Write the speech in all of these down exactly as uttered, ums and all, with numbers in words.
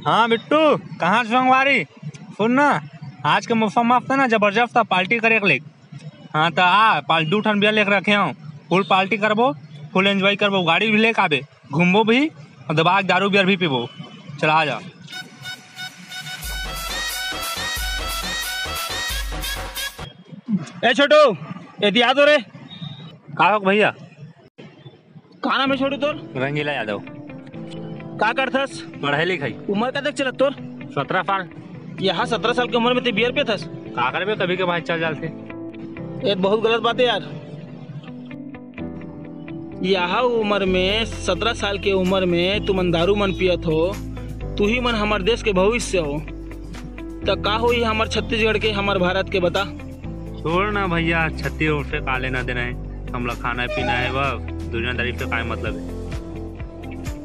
हाँ बिट्टू, कहाँ से संगवारी? सुन ना, आज के मौसम मस्त है ना, जबरदस्त है, पार्टी करे के लेक। हाँ तो आ, पाल दू ठन बियर लेके रखे हूँ, फुल पार्टी करबो, फुल एंजॉय करबो, गाड़ी भी लेके आबे, घूमबो भी, और दबा के दारू बियर भी पीबो। चला आ जा। ए छोटू, एती आ तो रे। का हो भैया? का नाम है छोटू तोर? रंगीला यादव। का करथस? पढ़ाई लिखाई। उम्र कतेक चलत तोर? सत्रह साल। यहाँ सत्रह साल के उम्र में ते बियर पियथस? का करबे, कभी कभार चल जाथे। ये बहुत गलत बात है यार। यहाँ उम्र में, सत्रह साल के उम्र में तुमन दारू मन पियत हो, तू ही मन हमर देश के भविष्य हो, त का होई हमर छत्तीसगढ़ के, हमर भारत के, बता? छोड़ ना भैया, छत्तीसगढ़ से का लेना देना है, हमला खाना पीना है बस, दुनियादारी से काय मतलब है?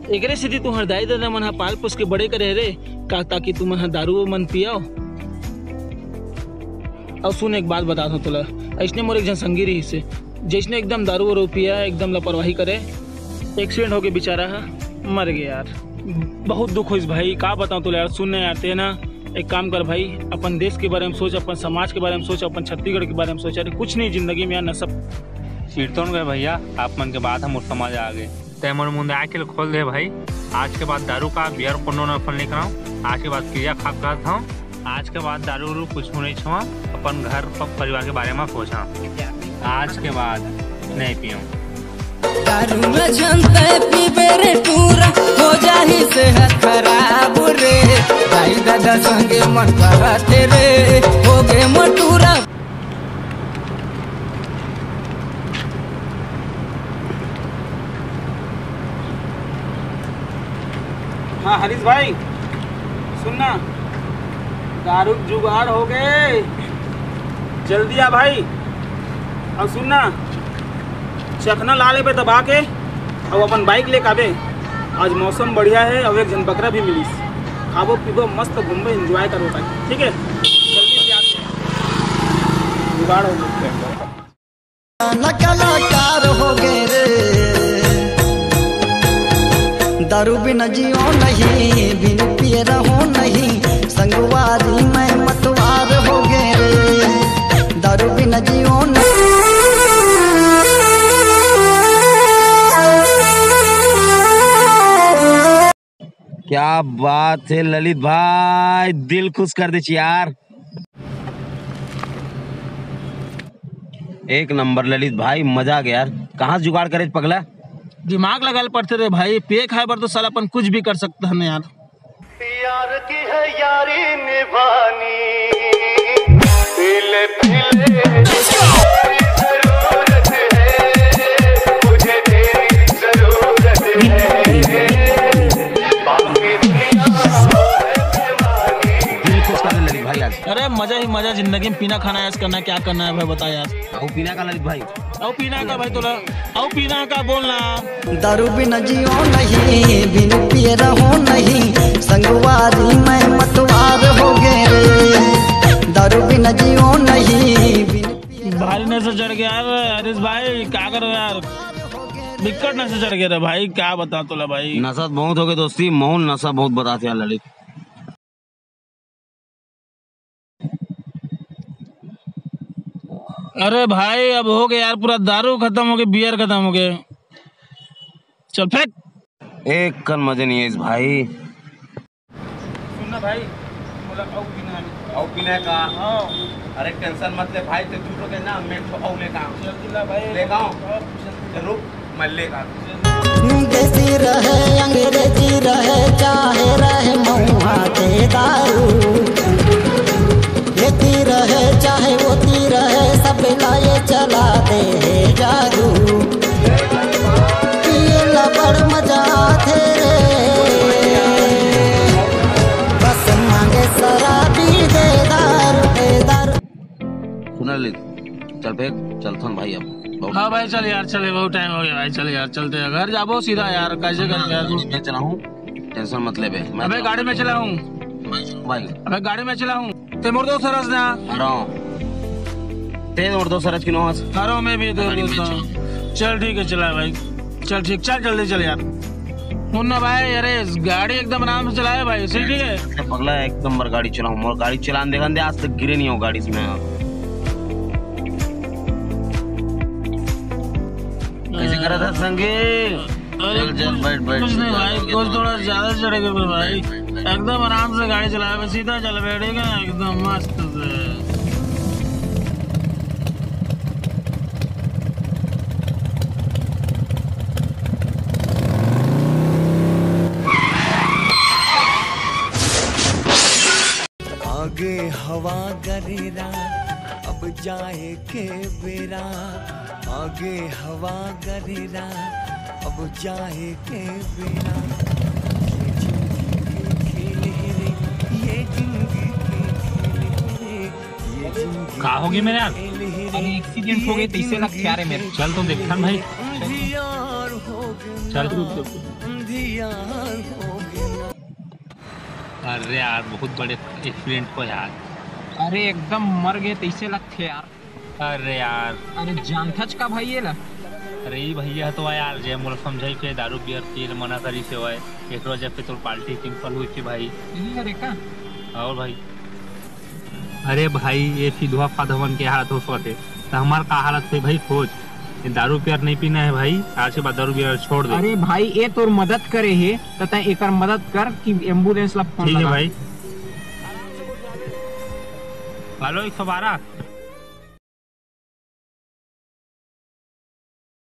एकरे सेती तुंहर दाई ददा मन ह पाल पोस के बड़े करे रे, का ताकि तुमन ह दारू मन पियव? अउ सुन, एक बात बतात हूँ तोला, अइसने मोर एक झन संगी रहिस हे, जइसने एकदम दारू वारू पिया, एकदम लापरवाही करे, एक्सीडेंट होके बेचारा ह मर गे यार। बहुत दुख होइस भाई, का बताऊँ तोला यार। सुन ना यार, ते ना एक काम कर भाई, अपन देश के बारे में सोच, अपन समाज के बारे में सोच, अपन छत्तीसगढ़ के बारे में सोच। अरे कुछ नहीं जिंदगी में यार, नशा। चिढ़तो न गए भैया, आप मन के बात हम समझ आ गए। ते मोर मुंह आँख ल खोल दे भाई। आज के बाद दारू का, बियर कोनो न फल नहीं कराऊँ। आज के बाद क्रिया खाप कहत हूँ, आज के बाद दारू उरू कुछ नहीं छुआ, अपन घर प-, परिवार के बारे में सोचा। आज के बाद नहीं पीऊँ। दारू में जनते पीबे रे टूरा, हो जाही सेहत खराब रे। दाई ददा संगे मन करते रे, हो गे मटूरा। हाँ हरीश भाई, सुन ना, दारू के जुगाड़ हो गए, जल्दी आ भाई। और सुन ना, चखना ला लेबे दबा के, और अपन बाइक लेके आबे। आज मौसम बढ़िया है और एक झन बकरा भी मिलिस, खाबो पीबो मस्त, घूमबे, एंजॉय करबो भाई, ठीक है? जल्दी से आ, जुगाड़ हो गए। न कलाकार हो गए रे, दारू बिन जियो नहीं, बिन पिए रहो नहीं, संगवारी मैं मतवार हो गए रे, दारू बिन जियो नहीं। क्या बात है ललित भाई, दिल खुश कर दे यार। एक नंबर ललित भाई, मजा आ गया यार। कहाँ से जुगाड़ करे पगला? दिमाग लगाल पड़ते रे भाई, पिए खाए बर तो साला अपन कुछ भी कर सकता है ना यार। प्यार की है यारी निभानी, पीले पीले जरूरत है, मुझे तेरी जरूरत है। दिल खुश कर दे ललित भाई आज। अरे मजा ही मजा, जिंदगी में पीना खाना ऐश करना है, क्या करना है भाई बता यार। अउ पीना का ललित भाई? अउ पीना का भाई तोला, अउ पीना का बोलना। दारू बिन जियो नहीं, बिन पिए रहो नहीं, संगवारी मैं मतवार हो गए रे। दारू बिन जियो नहीं, बिन पिए भारी नशा चढ़ गया यार हरीश भाई, क्या करो यार, बिकट नशा चढ़ गया रे भाई, क्या बता तोला भाई। नशा बहुत हो गया दोस्ती, मौन नशा बहुत बताते यार ललित। अरे भाई, अब हो गया यार, पूरा दारू खत्म हो गया, बियर खत्म हो गया। चल फेंक। एक कन मजे नहीं है इस भाई। सुन ना भाई, बोला अउ पीना है। अउ पीना है का? हाँ। अरे टेंशन मत ले भाई, ते झूठो के ना, मैं तो अउ लेके आऊँ। जल्दी ला भाई। लेके आऊँ? हाँ, जल्दी। रुक। मल्ले का। देसी रहे, अंग्रेजी रहे, चाहे रहे महुआ के दारू, येती रहे चाहे वोती रहे, सब ला ये चला दे हे जादू। पिए ला बड़ मजा आथे रे, बस मांगे शराबी दे दारू, दे दारू। सुन ले, चल फेंक, चलथन भाई अब। बहुत हाँ भाई, चल यार, चले, बहुत टाइम हो गया भाई, चल यार, चलते हैं घर, जाबो सीधा यार, कैसे कर यार। मैं चलाऊं, टेंशन मत लेबे, मैं अबे चलाऊं। गाड़ी में चलाऊं। भाई। अबे गाड़ी में चलाऊं, ते मोर दोस्त हरस ना। हरो। ते मोर दोस्त हरस कि नो हस? हरो, मैं भी तो गाड़ी में दोस्त हूँ। चल। चल ठीक है, चला भाई, चल ठीक, चल जल्दी चल यार। मुन्ना भाई, अरे गाड़ी एकदम आराम से चलाए भाई, सही ठीक है? अरे पगला, एक नंबर गाड़ी चलाऊं, मोर गाड़ी चलान देखन दे, आज तक गिरे नहीं हो गाड़ी से मैं। कैसे करा था संगे? अरे चल, चल, कुछ, बैठ, बैठ, कुछ नहीं बैठ, भाई, बैठ, कुछ बैठ, थोड़ा बैठ, ज्यादा बैठ, चढ़ेगा बैठ, भाई। बैठ, बैठ, बैठ। एकदम आराम से गाड़ी चलाए, बस सीधा चल बैठेगा एकदम मस्त से। आगे हवा गरेरा, अब जाए के बेरा। आगे हवा गरेरा, अब जाए के बेरा। ये जिंदगी के खेल हे रे, ये जिंदगी के खेल हे रे, ये जिंदगी का होगे मेरे यार? के खेल हे रे, अरे, एक्सीडेंट हो गए, ये तैसे लग क्या रे मेरे? जिंदगी चल तो देखथन भाई। अंधियार हो गया, चल। अंधियार हो गया। अरे यार, बहुत बड़े एक्सीडेंट हो यार। अरे एकदम मर गए तैसे लगथे यार। अरे यार। अरे जानथच का भाई ये ला? अरे ई भैया तो यार, जे मोला समझाई के दारू बियर पिए ले मना करी से होय, एक रोज पे तोर पार्टी सिंपल हुई थी भाई। यही हरे का? और भाई। अरे भाई, ये सिधवा फादवन के हालत हो सकत हे, त हमार का हालत होई भाई? खोज, ये दारू पियर नहीं पीना है भाई, आज के बाद दारू बियर छोड़ दे। अरे भाई, ये तोर मदद करे हे, त तैं एकर मदद कर कि एम्बुलेंस ला फोन ठीक है लगा। भाई। हेलो, एक सौ बारह।